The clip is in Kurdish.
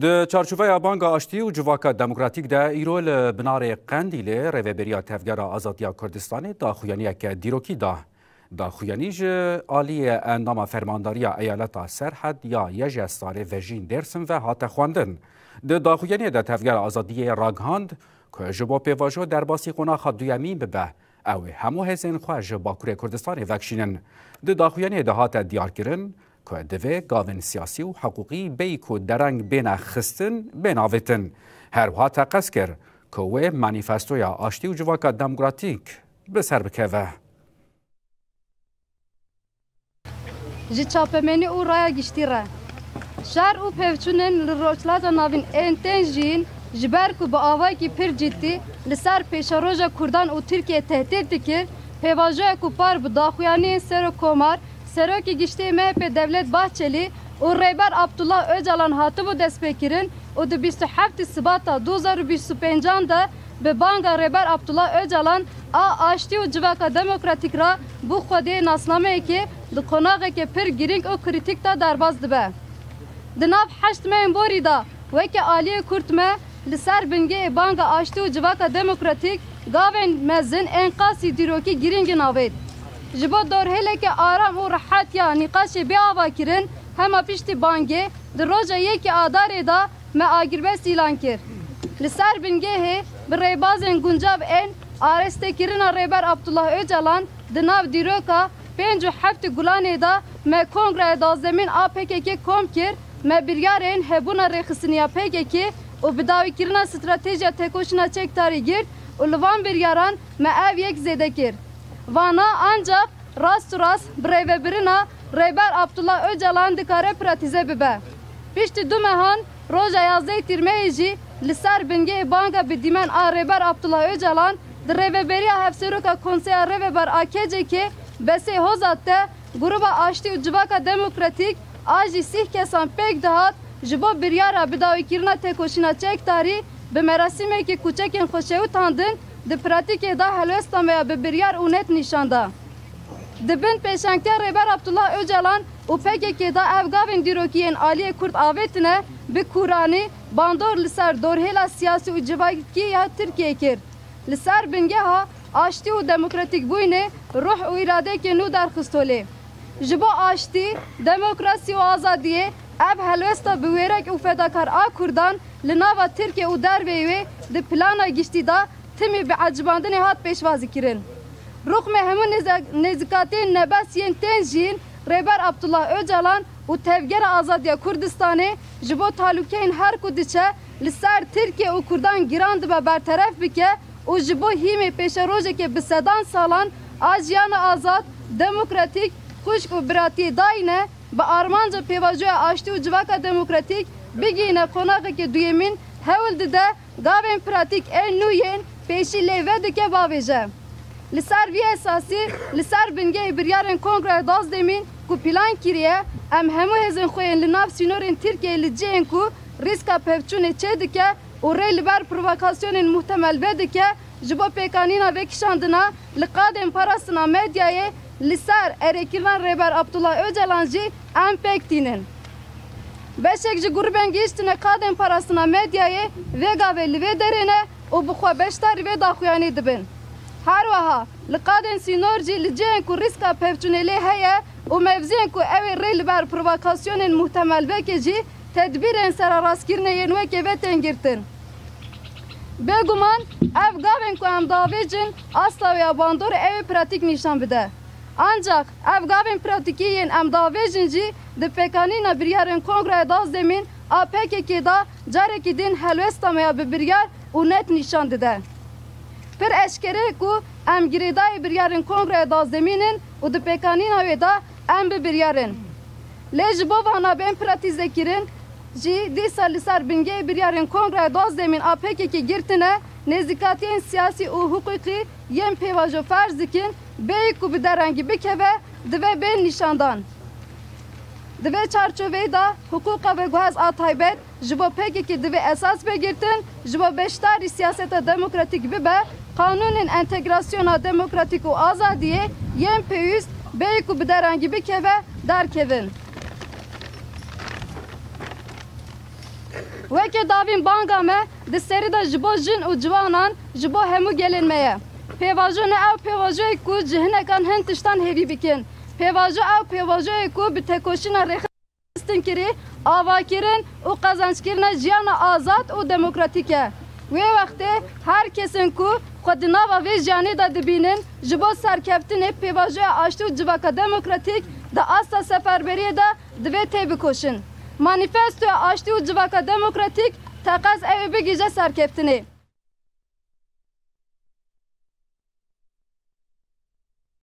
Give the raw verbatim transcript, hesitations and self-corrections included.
Di çarçoveya Banga Aştî û Civaka Demokratîk de îro li Binarê Qendîlê Rêveberiya Tevgera Azadiya Kurdistanê daxuyaniyeke dîrokî da. Daxuyanî ji aliyê endama Fermandariya Eyaleta Serhed ya YJSAR'ê Vejîn Dêrsim ve hate xwendin. Di daxuyaniyê de Tevgera Azadiyê ragihand ku ji bo pêvajo derbasî qonaxa duyemîn bibe, ew ê hemû hêzên xwe ji Bakurê Kurdistanê vekişînin. Di daxuyaniyê de hate diyarkirin ku divê gavên siyasî û hiqûqî bêyî ku dereng bêne xistin, bên avêtin. Her wiha teqez kir ku wê manîfestoya aştî û civaka demokratîk bi ser bikeve. Ji çapemenî û raya giştî re. Şer û pevçûnên li Rojhilata Navîn ên tên jiyîn, ji ber ku bi avayekî pir cidî li ser pêşeroja Kurdan û Tirkiyê tehdît dikir, pêvajoyek ku par bi daxuyaniyên Serokkomar, Serokê Giştî MHP Devlet Bahçelî û Rêber Abdullah Ocalan hatibû destpêkirin û di bîst û heftê Sibata du hezar û bîst û pêncan de bi banga Rêber Abdullah Ocalan a aştî û civaka demokratîk re bû xwediyê nasnameyekê di qonaxeke pir girîng û krîtîk de derbas dibe. Di nav heşt mehên borî de weke aliyê Kurd me li ser bingehê banga aştî û civaka demokratîk gavên mezin ên qasî dîrokî girîngin avêt. Ji bo dorhêleke aram û rehet ya nîqaşê bê avakirin, hema piştî bangê di roja yekê Adarê de me agirbest îlan kir. Li ser bingehê bi rêbazên guncav ên arêstekirina Rêber Abdullah Ocalan di nav dîroka pênc û heftê Gulanê de me Kongreya Duwazdemîn a PKK kom kir, me biryarên hebûna rêxistiniya PKK û bidawîkirina stratejiya têkoşîna çekdarî girt û li van biryaran me ev yek zêde kir. Vana ancaq rast û rast bi rêvebirina Rêber Abdullah Ocalan dikare pratîze bibe. Piştî du mehan roja yazdeh Tîrmehê jî li ser bingehê banga bi dîmen a Rêber Abdullah Ocalan di rêveberiya Hevseroka Konseya Rêveber a KCK'ê Besê Hozat de Gruba Aştî û Civaka Demokratîk a jî sîh kesan pêk dihat ji bo biryara bidawîkirina têkoşîna çekdarî bi merasîmekî ku çekên xwe şewitandin di pratîkê de helwesta me ya bi biryar û net nîşan da. Di bin pêşengtiya Rêber Abdullah Ocalan û PKK de ev gavên dîrokî yên aliyê Kurd avêtine bi kûranî bandor li ser dorhêla siyasî û civakî ya Tirkiyeyê kir. Li ser bingeha aştî û demokratîkbûyînê ruh û îradeyekê nû derxist holê. Ji bo aştî, demokrasî û azadiyê ev helwesta bi wêrek û fedakar a Kurdan li nava Tirkiye û derveyî wê di plana giştî de timî bi ecibandinê hat pêşwazîkirin. Ruxmê hemû nêze-, nêzîkatiyên nebes yên tên jiyîn Rêber Abdullah Ocalan û Tevgera Azadiya Kurdistanê ji bo talûkeyên her ku diçe li ser Tirkiye û Kurdan giran dibe berteref bike û ji bo hîmê pêşerojeke bi sedan salan a jiyana azad, demokratîk, xwişk û biratiyê dayîne, bi armanca pêvajoya aştî û civaka demokratîk bigihîne qonaxeke duyemîn hewl dide gavên pratîk ên nû yên pêşî lê vedike bavêje. Li ser vî esasî, li ser bingehê biryarên Kongreya Duwazdemîn ku plan kiriye, em hemû hêzên xwe yên li nav sînorên Tirkiyeyê li cihên ku rîska pevçûnê çêdike û rê li ber provokasyonên muhtemel vedike, ji bo pêkanîna vekişandina li qadên parastina medyayê li ser erêkirina Rêber Abdullah Ocalan jî em pêk tînin. Beşek ji grûbên gihîştine qadên parastina medyayê vê gavê li vê derê ne û bi xwe beşdarî vê daxuyaniyê dibin. Her wiha li qadên sînor jî li cihên ku rîska pevçûnê lê heye û mevziyên ku ew ê rê li ber provokasyonên muhtemel veke jî tedbîrên serarastkirinê yên wekê vê tên girtin. Bêguman ev gavên ku em davêjin asla wê ya bandorê ew ê pratîk nîşan bide. Ancaq ev gavên pratîkî yên em davêjin jî di pêkanîna biryarên Kongreya Duwazdemîn a PKK'ê de carekî din helwesta me ya bi biryar û net nîşan dide. Pir eşkere ye ku em girêdayî biryarên Kongreya Duwazdemîn in û di pêkanîna wê de em bi biryar in. Lê ji bo vana bên pratîzekirin jî dîsa li ser bingehê biryarên Kongreya Duwazdemîn a PKK'ê girtine, nêzîkatiyên siyasî û hiqûqî yên pêvajo ferz dikin, bêyî ku bi derengî bikeve, divê bên nîşandan. Di vê çarçoveyê de hiqûqa veguhez a taybet ji bo PKK divê esas bê girtin, ji bo beşdarî siyaseta demokratîk bibe, qanûnên entegrasyona demokratîk û azadiyê yên pêwîst bêyî ku bi derengî bikeve, derkevin. Weke davîn banga me di serî de ji bo jin û ciwanan, ji bo hemû gelên me ye. Pêvajo ne ew pêvajoyê ku ji hinekan hin tiştan hêvî bikin. Pêvajo ew pêvajoyê ku bi tekoşîna rêxistin kirî, avakirin û qezenckirina jiyana azad û demokratîk e. Wê wextê her kesin ku xwe di nava vê jiyanê de dibînin, ji bo serkeftinê pêvajoya aştî û civaka demokratîk di asta seferberiyê de divê têbikoşin. Manîfestoya Aştî û Civaka Demokratîk teqez ew ê bigihîje serkeftinê.